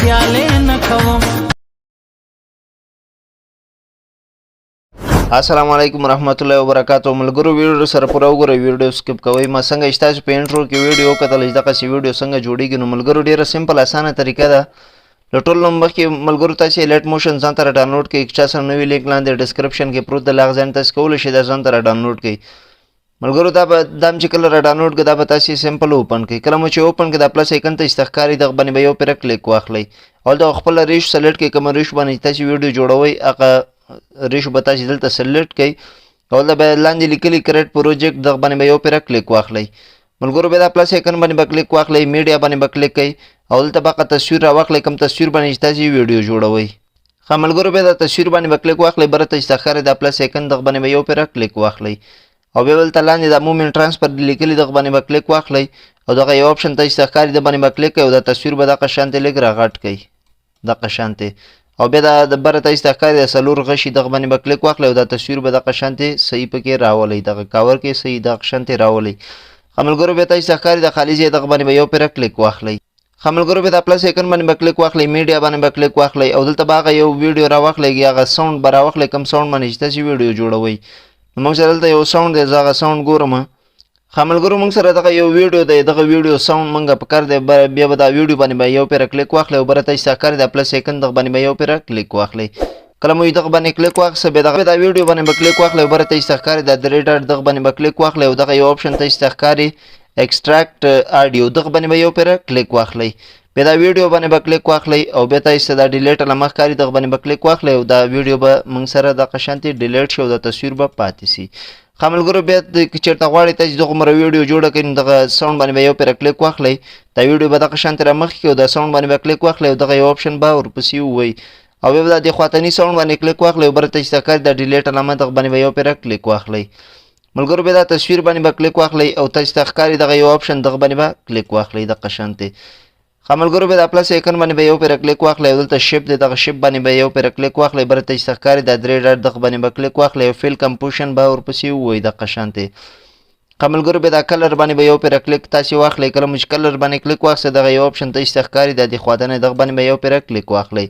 سیالې نه کوم. السلام علیکم ورحمت الله وبرکاتو. ملګرو، ویډیو سره پوره وګورئ، ویډیو سکپ کوئ ما. څنګه چې تاسو په انټرو کې ویډیو کتل چې دغسې ویډیو څنګه جوړیږي، نو ملګرو، ډیره سمپل اسانه طریقه ده. له ټولو نه مخکې ملګرو، تاسو الایټ موشن ځان ته ډاونلوډ کړئ. که چا سره نوی، لینک لاندې ډسکرپشن کې پروت دی، له هغه ځای نه تاسو کولی شئ دا ځان ته ډاونلوډ کړئ. ملګرو، دا به دا هم چې کله را ډاونلوډ کړئ، دا به تاسو سمپل اوپن کړئ. کله مو چې اوپن کړئ، دا پلس ایکن ته چې ښکاري، دغه باندې به یو پیره کلیک واخلئ او دا خپل ریشو سلیکټ کړئ. کوم ریشو باندې تاسو ویډیو جوړوئ، هغه ریشو به تاسو دلته سلیکټ کړئ او دا به لاندې لیکلي کریټ پروجیکټ، دغه باندې به یو پیره کلیک واخلئ. ملګرو، بیا دا پلس ایکن باندې به کلیک واخلئ، میډیا باندې به کلیک کړئ او دلته به هغه تصویر راواخلئ کوم تصویر باندې چې تاسو ویډیو جوړوئ. ښه ملګرو، بیا دا تصویر باندې به کلیک واخلئ. بره ته چې ښکاري دا پلس ایکن، دغه باندې به یو پیره کلیک واخلئ او بیا دلته لاندې دا موومنټ ټرانسفر لیکلي، دغه باندې به کلیک واخلئ او دغه یو آپشن ته چې ښکاري، د باندې به کلیک کړئ او دا تصویر به دغه شانتې لږ راغټ کړئ دغه شانتې. او بیا دا د بره ته چې ښکاري د څلور غشي، دغه باندې به کلیک واخلئ او دا تصویر به دغه شانتې صحیح پکې راولئ، دغه کاور کې صحیح دغه شانتې راولئ. ښه ملګرو، بیا تاسو ته ښکاري د خالي ځای، دغه باندې به یو پیره کلیک واخلئ. ښه ملګرو، بیا دا پلس ایکن باندې به کلیک واخلئ، میډیا باندې به کلیک واخلئ او دلته به هغه یو ویډیو راواخلئ یا هغه ساوند به راواخلئ کوم ساوند باندې چې تاسو ویډیو جوړوئ. نو موږ سره دلته یو ساوند دی، زه هغه ساوند ګورم. ښه ملګرو، موږ سره دغه یو ویډیو دی، دغه ویډیو ساوند موږ په کار دی. بیا به دا ویډیو باندې به یو پیره کلیک واخلئ او بره ته چې ښکاري دا پلس ایکن، دغه باندې به یو پیره کلیک واخلئ. کله مو دغه باندې کلیک واخیسته، بیا دغه دا ویډیو باندې به کلیک واخلئ او بره ته چې ښکاري دا درې ډاټ، دغه باندې به کلیک واخلئ او دغه یو آپشن ته چې ښکاري ایکسټراکټ آډیو، دغه باندې به یو پیره کلیک واخلئ. بیا دا ویډیو باندې به کلیک واخلئ او بیا تاسو ته دا ډیلیټ علامه ښکاري، دغه باندې به کلیک واخلئ او دا ویډیو به موږ سره دغه شانتې ډیلیټ شي او دا تصویر به پاتې شي. ښه ملګرو، بیا که چېرته غواړئ تاسو دغومره ویډیو جوړه کړئ، نو دغه ساونډ باندې به یو پیره کلیک واخلئ. دا ویډیو به دغه شانتې رامخکې او دا ساونډ باندې به کلیک واخلئ او دغه یو آپشن به ورپسې ووایي او بیا به دا د خواتني ساونډ باندې کلیک واخلئ او بره ته چې ښکاري دا ډیلیټ علامه، دغه باندې به یو پیره کلیک واخلئ. ملګرو، بیا دا تصویر باندې به کلیک واخلئ او تاسو ته ښکاري دغه یو آپشن، دغه باندې به کلیک واخلئ دغه شانتې. ښه ملګرو، بیا دا پلس ایکن باندې به یو پیره کلیک واخلئ او دلته شیپ دی، دغه شیپ باندې به یو پیره کلیک واخلئ. بره ته چې ښکاري دا درې ډاټ، دغه باندې به کلیک واخلئ او فیل کمپوزیشن به ورپسې ووایي دغه شانتې. ښه ملګرو، بیا دا کلر باندې به یو پیره کلیک تاسې واخلئ. کله مو چې کلر باندې کلیک واخیسته، دغه یو آپشن ته چې ښکاري دا د خواتنی، دغه باندې به یو پیره کلیک واخلئ.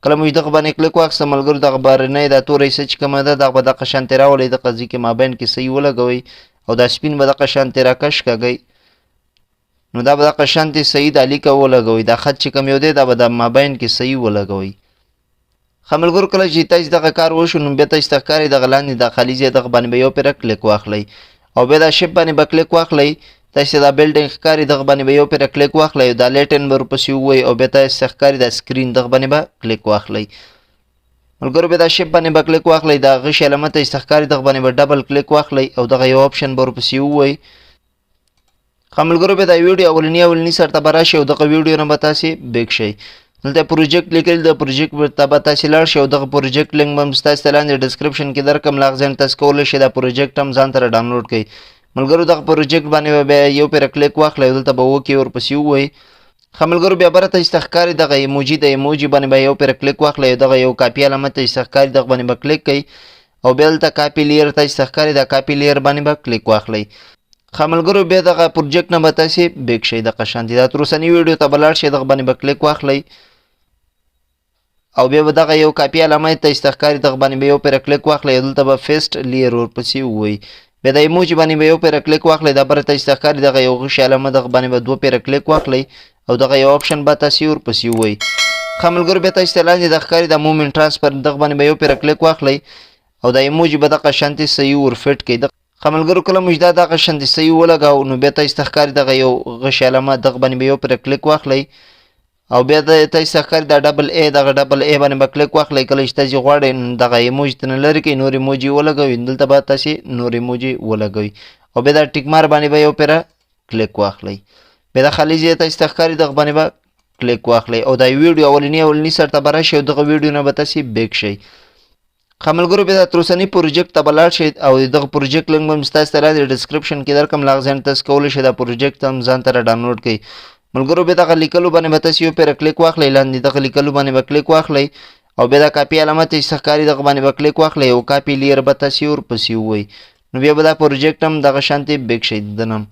کله مو چې دغه باندې کلیک واخیسته ملګرو، دغه بهرنی دا توری څه چې کومه ده، دغه به دغه شانتې راولئ، دغه ځای کې مابین کې صحیح ولګوئ او دا سپین به دغه شانتې راکش کږئ. نو دا به دغه شانتې صحیح دا لیکه ولګوئ. دا خط چې کوم یو دی، دا به د مابین کې صحیح ولګوئ. ښه ملګرو، کله چې تاسو دغه کار وشو، نو بیا تاسو ته ښکاري دغه لاندې دا خالي ځای، دغه باندې به یو پیره کلیک واخلئ او بیا دا شیپ باندې به کلیک واخلئ. تاسو دا بلډینګ ښکاري، دغه باندې به یو پیره کلیک واخلئ او دا لیټن به ورپسې ووایي او بیا تاسو ته ښکاري دا سکرین، دغه باندې به کلیک واخلئ. ملګرو، بیا دا شیپ باندې به کلیک واخلئ. دا غشي علامه تاسو ته ښکاري، دغه باندې به ډبل کلیک واخلئ او دغه یو آپشن به ورپسې ووایي. ښه ملګرو، بیا دا ویډیو اولني سر ته به راشي او دغه ویډیو نه به تاسې بیک شئ. دلته پروجیکټ لیکل، د پروجیکټ ته به تاسې لاړ شئ او دغه پروجیکټ لینک به هم ستاسو ته لاندې ډسکرپشن کې درکړم. له هغه ځای نه تاسو کولی شئ دا پروجیکټ هم ځان ته ډاونلوډ کړئ. ملګرو، دغه پروجیکټ باندې به بیا یو پیره کلیک واخلئ او دلته به اوکې ورپسې ووایي. ښه ملګرو، بیا بره تاسو ته ښکاري دغه ایموجي، د ایموجي باندې به یو پیره کلیک واخلئ او دغه یو کاپي علامه تاسو ته ښکاري، دغه باندې به کلیک کړئ او بیا دلته کاپي لیر تاسو ته ښکاري، دا کاپي لیر باندې به کلیک واخلئ. ښه ملګرو، بیا دغه پروجیکټ نه به تاسې بیک شئ دغه شان دي. دا تر اوسني ویډیو ته به لاړ شئ، دغه باندې به کلیک واخلئ او بیا به دغه یو کاپي علامه تاسو ته ښکاري، دغه باندې به یو پیره کلیک واخلئ او دلته به فیسټ لیر ورپسې ووایي. بیا د ایموجي باندې به یو پیره کلیک واخلئ. دا بره تاسو ته ښکاري دغه یو غشي علامه، دغه باندې به دوه پیره کلیک واخلئ او دغه یو آپشن به تاسې ورپسې ووایي. ښه ملګرو، بیا تاسو ته لاندې د ښکاري د موومنټ ټرانسفر، دغه باندې به یو پیره کلیک واخلئ او د ایموجي به دغه شانتې صحیح ورفټ کړئ. ښه ملګرو، کله مو چې دا دغه شانتې صحیح ولګاو، نو بیا تاسو ته ښکاري دغه یو غشي علامه، دغه باندې به یو پیره کلیک واخلئ او بیا د تاسو ته ښکاري دا ډبل ای، دغه ډبل ای باندې به کلیک واخلئ. کله چې تاسو غواړئ دغه ایموجي ته نه لرې کړئ، نور ایموجي ولګوئ، دلته به تاسې نور ایموجي ولګوئ او بیا دا ټیکمار باندې به یو پیره کلیک واخلئ. بیا دا خالي ځای تاسو ته ښکاري، دغه باندې به کلیک واخلئ او دا ویډیو اولني سر ته به راشي او دغه ویډیو نه به تاسې بیک شئ. ښه ملګرو، بیا دا تر اوسني پروجیکټ ته به لاړ شئ او دغه پروجیکټ لینک به هم ستاسو ته لاندې ډسکرپشن کې درکړم. له هغه ځای نه تاسو کولی شئ دا پروجیکټ هم ځان ته را ډاونلوډ کړئ. ملګرو، بیا دغه لیکلو باندې به تاسو یو پیره کلیک واخلئ. لاندې دغه لیکلو باندې به کلیک واخلئ او بیا دا کاپي علامه ته چې ښکاري، دغه باندې به کلیک واخلئ او کاپي لیر به تاسې ورپسې ووایي. نو بیا به دا پروجیکټ هم دغه شانتې بیک شئ دننه.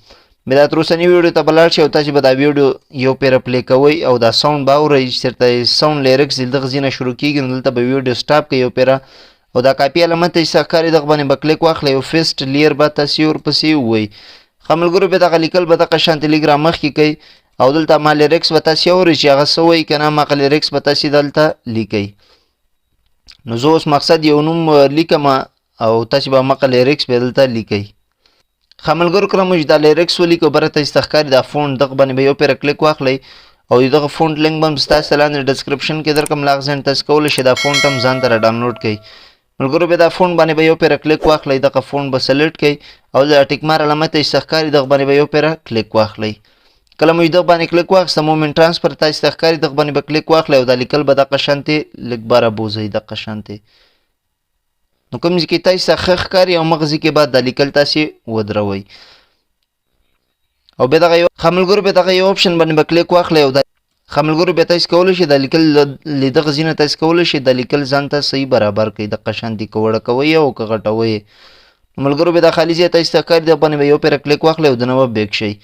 بیا دا تر اوسني ویډیو ته به لاړ شئ او تاسې به دا ویډیو یو پیره play کوئ او دا sound به اورئ چې چېرته sound lyrics دي دغه ځای نه شروع کېږي، نو دلته به ویډیو stop کوئ یو پیره او دا کاپي علامت ته چې ښکاري دغه باندې به کلیک واخلئ او paste layer به تاسې ورپسې ووایئ. ښه ملګرو، بیا دغه لیکل به دغه شانتې لږ رامخکې کوئ او دلته ما lyrics به تاسې اورئ چې هغه څه وایي که نه، هماغه lyrics به تاسې دلته لیکئ. نو زه اوس مقصد یو نوم لیکم او تاسې به هماغه lyrics بیا دلته لیکئ. ښه ملګرو، کله مو چې دا lyrics ولیکو بره تاسې ته ښکاري دا font، دغه باندې به یو پیره کلیک واخلئ او دغه font link به هم ستاسې لاندې description کې درکړم، له هغه ځای نه تاسې کولی شئ دا font هم ځان ته را download کړئ. ملګرو، بیا دا font باندې به یو پیره کلیک واخلئ، دغه font به select کړئ او د tick mark علامه ته چې ښکاري دغه باندې به یو پیره کلیک واخلئ. کله مو چې دغه باندې کلیک واخیسته movement transfer تاسې ته ښکاري، دغه باندې به کلیک واخلئ او دا لیکل به دغه شانتې لږ بره بوځئ دغه شانتې. نو کوم ځای کې تاسې ته ښه ښکاري او مغزي کې به دا لیکل تاسې ودروئ. او بیا دغه یو ښه ملګرو، بیا دغه یو option باندې به کلیک واخلئ او دا ښه ملګرو، بیا تاسې کولی شئ دا لیکل له دغه ځای نه تاسې کولی شئ دا لیکل ځان ته صحیح برابر کړئ، دغه شان دي که وړه کوئ او که غټوئ. ملګرو، بیا دا خالي ځای تاسې ته ښکاري، دغه باندې به یو پیره کلیک واخلئ او دنه به back شئ.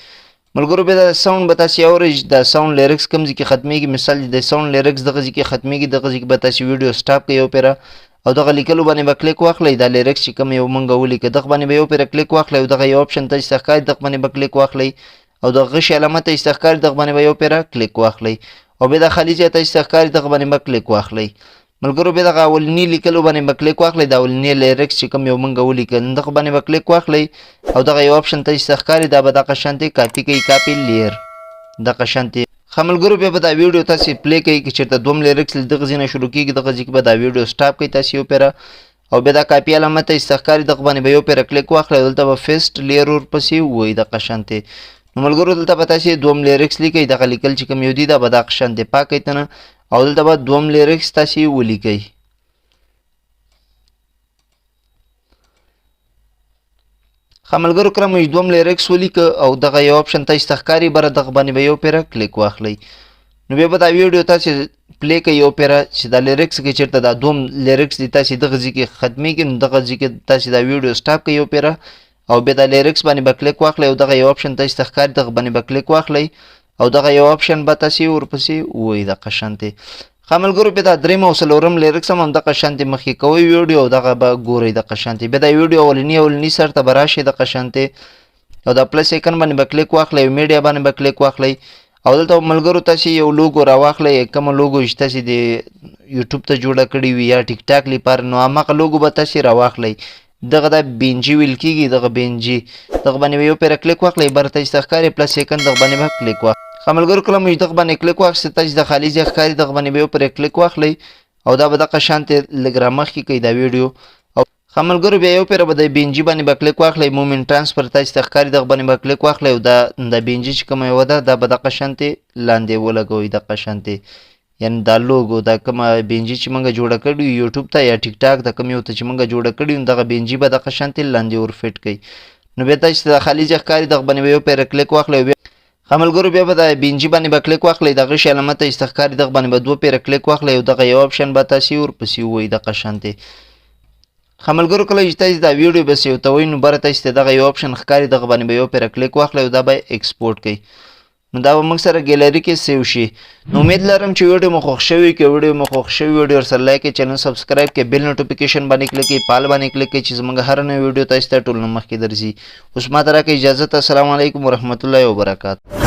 ملګرو، بیا دا sound به تاسې اورئ چې دا sound lyrics کوم ځای کې ختمېږي. مثال د sound lyrics دغه ځای کې ختمېږي، دغه ځای کې به تاسې ویډیو stop کړئ یو پیره او دغه لیکلو باندې به کلیک واخلئ. دا lyrics چې کوم یو مونږ ولیکه دغه باندې به یو پیره کلیک واخلئ او دغه یو option تاسې ته ښکاري، دغه باندې به کلیک واخلئ او د غشي علامه تاسې ته ښکاري، دغه باندې به یو پیره کلیک واخلئ او بیا دا خالي ځای تاسې ته ښکاري، دغه باندې به کلیک واخلئ. ملګرو، بیا دغه اولني لیکلو باندې به کلیک واخلئ، دا اولني lyrics چې کوم یو مونږ ولیکل دغه باندې به کلیک واخلئ او دغه یو option تاسې ته ښکاري، دا به دغه شانتې کاپي کوي، copy layer دغه شانتې. ښه ملګرو، بیا به دا ویډیو تاسې play کوئ که چېرته دوم lyrics له دغه ځای نه شروع کېږي، دغه ځای کې به دا ویډیو stop کوئ تاسې یو پیره او بیا دا کاپي علامه تاسې ته ښکاري، دغه باندې به یو پیره کلیک واخلئ او دلته به paste layer ورپسې ووایئ دغه شانتې. نو ملګرو، دلته به تاسې دوم lyrics لیکئ، دغه لیکل چې کوم یو دي دا به دغه شانتې پاک کړئ ته نه او دلته به دوم lyrics تاسې ولیکئ. ښه ملګرو، کله مو چې دوم lyrics ولیکه او دغه یو option تاسې ته ښکاري، بره دغه باندې به یو پیره کلیک واخلئ. نو بیا به دا ویډیو تاسې play کوئ یو پیره چې دا lyrics کې چېرته دا دوم lyrics دي تاسې دغه ځای کې ختمېږي، نو دغه ځای کې تاسې دا ویډیو stop کوئ یو پیره او بیا دا lyrics باندې به کلیک واخلئ او دغه یو option تاسې ته ښکاري، دغه باندې به کلیک واخلئ او دغه یو option به تاسې ورپسې ووایئ دغه شانتې. ښه ملګرو، بیا دا دریم او څلورم lyrics هم همدغه شانتې مخکې کوئ ویډیو او دغه به ګورئ دغه شانتې. بیا دا ویډیو اولني سر ته به راشئ دغه شانتې او دا plus icon باندې به کلیک واخلئ او media باندې به کلیک واخلئ او دلته ملګرو تاسې یو logo راواخلئ، کومه لوګو چې تاسې د یوټیوب ته جوړه کړې وي یا ټیک ټاک لپاره، نو هماغه لوګو به تاسې راواخلئ. دغه دا PNG ویل کېږي، دغه PNG دغه باندې به یو پیره کلیک واخلئ، بره تاسې ته ښکاري plus icon، دغه باندې به کلیک واخلئ. ښه ملګرو، کله مو چې دغه باندې کلیک واخیسته تاسې د خالي ځای ښکاري، دغه باندې به یو پیره کلیک واخلئ او دا به دغه شانتې لږ رامخکې کوي دا ویډیو. او ښه ملګرو، بیا یو پیره به د PNG باندې به کلیک واخلئ، movement transfer تاسې ته ښکاري، دغه باندې به کلیک واخلئ او دا PNG چې کومه یوه ده دا به دغه شانتې لاندې ولګوئ دغه شانتې، یعنی دا لوګو دا کومه PNG چې موږ جوړه کړې وي یوټیوب ته یا ټیک ټاک ته کوم یو ته چې موږ جوړه کړې وي، دغه PNG به دغه شانتې لاندې ور fit کوي. نو بیا تاسې ته د خالي ځای ښکاري، دغه باندې به یو پیره کلیک واخلئ. بیا ښه ملګرو، بیا به د PNG باندې به کلیک واخلئ، د غشي علامه تاسې ته ښکاري، دغه باندې به دوه پیره کلیک واخلئ او دغه یو option به تاسې ورپسې ووایئ دغه شانتې. ښه ملګرو، کله چې تاسې دا ویډیو به save کوئ نو بره تاسې ته دغه یو option ښکاري، دغه باندې به یو پیره کلیک واخلئ او دا به export کړئ. نو دا به موږ سره ګیلری کې save شي. نو امید لرم چې ویډیو مو خوښ شوی، که ویډیو مو خوښ شوی ویډیو ورسره like کړئ، channel subscribe کړئ، bell notification باندې کلیک کړئ، په all باندې کلیک کړئ چې زموږ هره نوې ویډیو تاسو ته ټول نه مخکې درځي. اوس ماته راکړئ اجازه. السلام علیکم ورحمت الله وبرکاته.